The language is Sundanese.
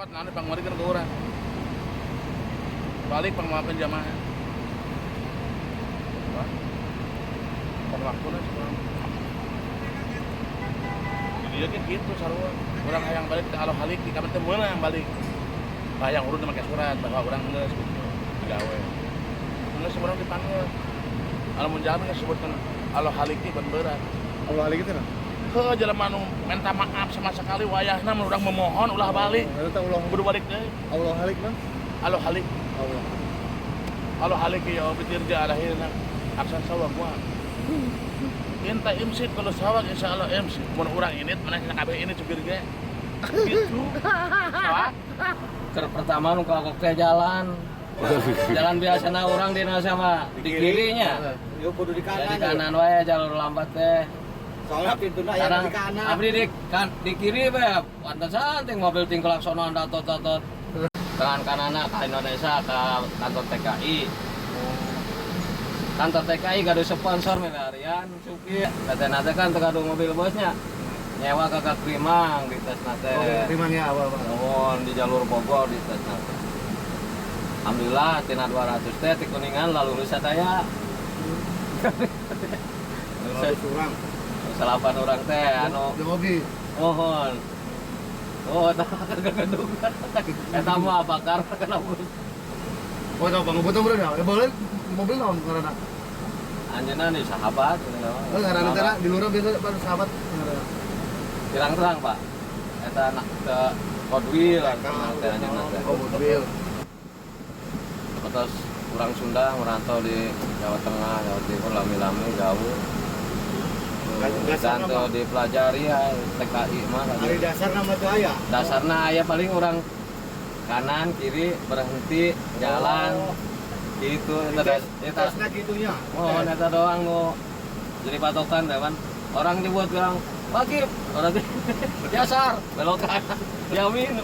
Pat nanti pangmarikeun ke urang. Balik pangmaafkeun jamaah. Wah. Pan waktuna sekarang. Jadi dia kan gitu sarua. Urang hayang balik ke alo halik di kamar teu meunang balik. Hayang urut make surat bahwa urang geus gitu. Digawe. Geus urang dipanggil. Alo mun jalan geus sebutkeun alo haliki ban berat. Allah halik itu nah. Heuh, jelema nu minta maaf sama sekali wayahna mun urang memohon ulah balik. Oh, eta Allah. Kudu balik deui. Allah halik mah. Alo halik. Allah. Alo halik ya bitirja alahirna aksan sawah gua. Inta imsik kalau sawah insya Allah imsik. Mun urang ini mana kabeh ini supir ge. Gitu. Sawah. Ker pertama nu kalau teh jalan. Jalan biasana orang di Indonesia mah di kirinya. Yo kudu di kanan. Jadi kanan wae jalur lambat teh. Soalnya pintuna aya Sekarang di kanan. Abdi di kan di kiri bae, pantesan ting mobil ting klaksonan datot datot. Tangan kananna ke Indonesia ke kantor TKI. Kantor TKI gaduh sponsor miliarian supir. Kata nate kan teu gaduh mobil bosnya. Nyewa ke Kak Rimang di tes nate. Oh, rimangnya awal, Pak. Nuhun di jalur Bogor di tes nate. Alhamdulillah tina 200 teh ti Kuningan lalu lulus saya. Lalu surang. Salapan orang teh anu Di mobil. Mohon. Oh, eta kegedungan. Eta mah bakar kena bus. Oh, tahu Bang Betul bro ya. Boleh mobil naon ngaranna? Anjeunna nih sahabat. Oh, ngaranna teh di luar biasa baru sahabat ngaranna. Terang-terang, Pak. Eta anak ke Kodwil kenal teh anjeunna teh. Oh, mobil. Terus orang Sunda merantau di Jawa Tengah, Jawa Timur lami-lami jauh. Dasar Dan tuh dipelajari ya TKI mah. Ari dasar nama tuh aya. Dasarnya aya paling orang kanan kiri berhenti jalan gitu eta eta. Tesna gitunya. Oh, eta doang nu jadi patokan teh kan. Orang dibuat bilang, "Wajib." Orang nyasar, belok kanan. Yamin.